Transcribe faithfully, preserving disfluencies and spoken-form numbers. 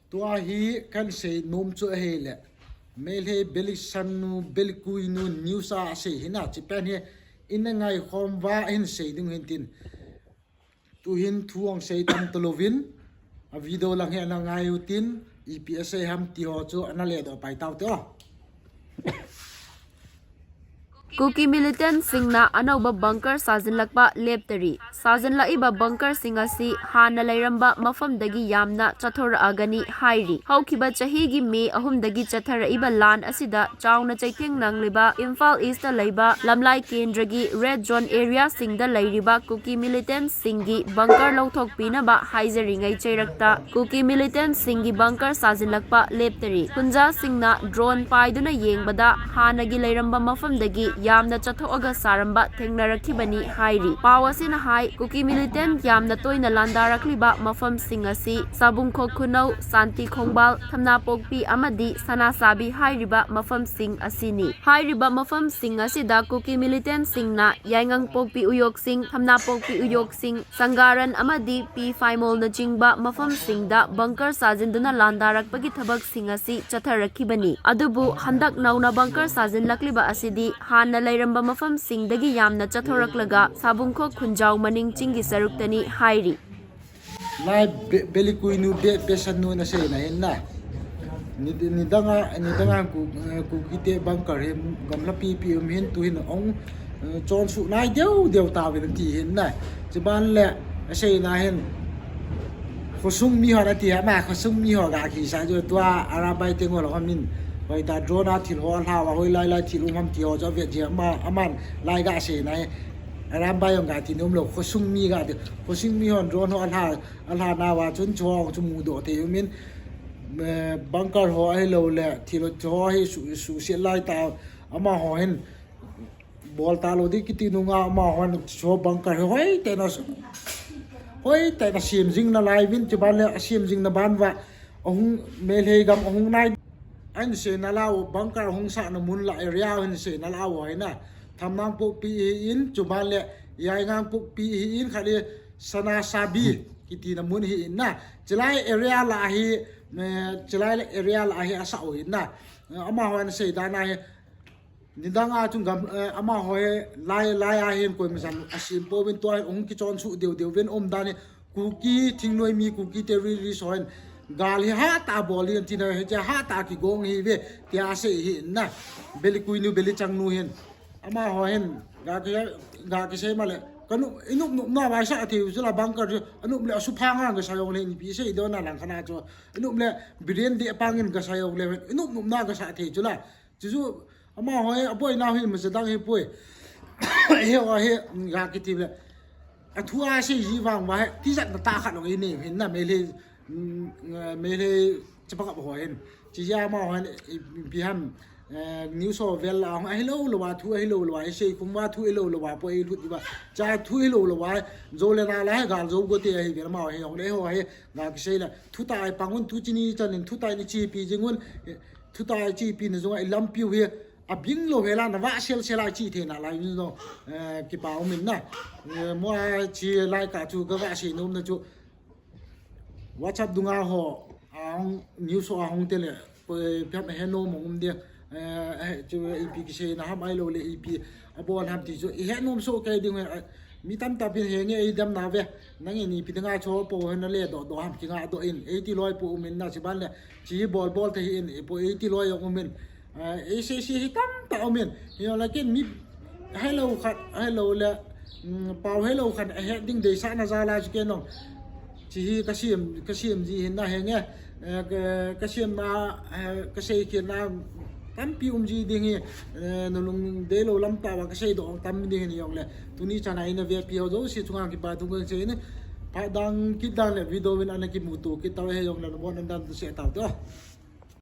Tua hi kan sei nom chu ahile, Meitei Beli Changnu, Beli Kuinu news a sei hina, chipen hi in a ngai khom va hin sei ding hin tin. Tu hin thu ang sei tam to lovin, a video lang hi ana ngai u tin, ipi a sei ham ti ho chu ana le do pai tau te o. Kuki militant singna anauba bunker sajinlakpa leptari. Sajinlak iba bunker sing asi hana leiramba mafam dagi yamna chathora agani hairi. Haukiba chahi gi May ahum dagi chathara iba lan asida chauna chaitheng nang liba Imphal East a leiba Lamlai Kendra gi Red Zone area singda leiriba Kuki militant singgi bunker lauthokpina ba haizari ngai cheirakta. Kuki militant singgi bunker sajinlakpa leptari. Hunja singna drone paiduna yengbada hana gi leiramba mafam dagi yamna chatho aga saramba thengnara kibani hairi. Pau asina hai, Kuki militant yamna toina landa rakliba mafam sing asi, Sabungkhok Khunau, Santi Khongbal, Thamnapokpi amadi Sanasabi hairiba mafam sing asini. Hairiba mafam sing asida Kuki militant singna Yaingangpokpi Uyok sing, Thamnapokpi Uyok sing, Sangaran amadi Pi Phaimol na chingba mafam singda bunker sajinduna landa rakpagi thabak sing asi chathara kibani. Adubu handak nauna bunker sajinlakliba asidi hana leiramba mafam singdagi yamna chathoraklaga Sabungkhok Khunjao maning chinggi saruktani hairi. Lai Be-, Beli Kuinu Be-, Beli Changnu na seina hin na. Ni, nidanga, nidanga Ku, eh, Kukite bunker hi gamla pipi um hin tu hin ong, eh, chonsu nai deu deu tauvin ti hin na. Chiban le, aseina hin. Khosung mi ho nati ama, khosung mi ho ga kisa jo tua Arambai teng ho lo min. Hoita drone a thil ho lha va hoilai lai thil um ham ti ho jo ve ji ama, aman lai ga seina hi. Arambai ong ga ti nom lo, khosung mi ga ti. Khosung mi hon drone ho lha, lha nauva chun cho chu mudoh thei umin. Eh, bunker ho ahilou le, thil ho hi su, suhset lai ta, amaho hin. Bol talou di kiti nunga amahon cho bunker hi hoitena, hoitena sem jing nalai vin, chiban le asem jing na ban va. Ahung Meitei gam ahung nai. Ahin seina lou bunker ahung sahna mun la area ahin seina lou hina. Thamnapokpi hi in, chiban le Yaingangpokpi hi in, khat le Sanasabi kiti na mun hi in na. Chilai area la hi, eh, chilai area la hi asah u hin na. Eh, amahon seidana hi, nidanga chun gam, eh, amaho hi lai, lai a hin koima jan asem pouvin tua hung kichonsu deu deu vin um dan hi Kuki thingnoi mi Kukite release ho hin gal hi hatah a bol in tina hi cha hatah a kigong hi ve tia asei hi na. Beli Kuinu Beli Changnu hin. Amaho hin ga ki, ga kisei male. Kanu inop nop na vai sa thei u chu la bunker chu. Anop le asuphanga ga sa jong le ni pi sei dona lang khana chu. Anop le Biren de pangin ga sa jong le inop nop na ga sa thei chu la. Chuchu amaho hi aboina hi macha dang hi poi. He wa he ga kiti le. Athu a sei ji vang va he tijat na ta khat lo i nei hin na Meitei, mm, Meitei chapang ho hin. Chi ya amaho hin i, i pi ham, eh, news ho vel a hung ahilou lou va thu ahilou lou va i sei kum va thu ahilou lou va poi i lut i va. Cha thu ahilou lou va jo le na la he gal jo go te ahi vel amaho he hung le ho he ga kisei la. Thu ta ai pangun tu chini chanin thu ta ni chi pi jingun. Thuta chi pi na jong a i lampiu hi abing lou hela na va sel sel a chi thei nalai ni jong, eh, kipa um in na. Eh, mo a chi lai ka chu ka va sei nom na chu WhatsApp dunga ho a hung news ho a hung te le ko, eh, piam he nom um dia. Eh, eh, chu ipi kisei na ham ahilou le ipi abon ham ti chu i he nom so kai ding, eh, mi tamtah pin he nge i dam na ve. Nang i ni pi dinga cho po he na le do do ham kinga do in. Ei ti loi po um in na chi ban le chi bol bol te hi in i po ei ti loi um in. Ah, A C C hi tamtah um in. Hi la ken mi hello khat, hello le, mm, pau hello khat a he ding dei sa na ja la chu ken nong. Chi hi ka siam, ka siam ji hin na he nge. Eh, ka, ka siam na, eh, ka sei ken na tampi um ji ding hi, eh, na lung dei lou lam ta va ka sei do tam ding hin jong le. Tuni chana in a ve pi ho jo si chunga kipa thu ka sei ni. Pha dang kit dan le video vin ana kimuto kit ta he jong le mo nan dan tu se ta to.